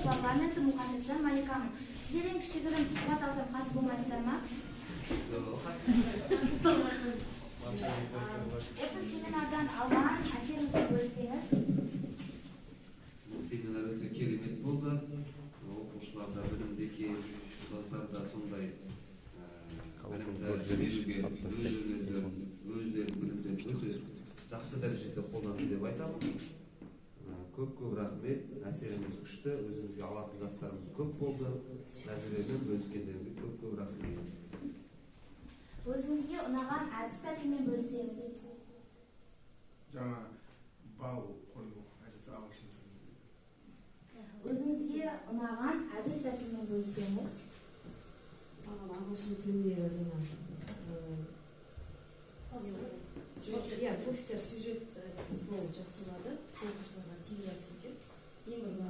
парламенті Мұхамеджан Маликамын. Сіздерден кішігірім сұхбат алсам, қарсы болмайсыздар ма? Осы семинардан алған әсеріңізбен бөліссеңіз. Бұл семинар өте керемет болды. Оқушылар да білімді екен, ұстаздар да сондай білімді беруге өздерінің білімдерін өте жақсы дәрежеде қолданды деп айтамын. Көп көп рахмет, әсеріміз күшті, өзімізге алатын заттарымыз көп болды. Тәжірибемен бөліскендеріңізге көп көп рахмет. Өзіңізге ұнаған әдіс тәсілмен бөліссеңіз. Жаңа балл қою әдісі, ағылшын тілінде. Өзіңізге ұнаған әдіс тәсілмен бөліссеңіз. Маған ағылшын тіліндегі жаңа иә, постер, сюжет әдісі, сол жақсы ұнады. Оқушыларға тиімді әдіс екен. Ең бір ұнаған.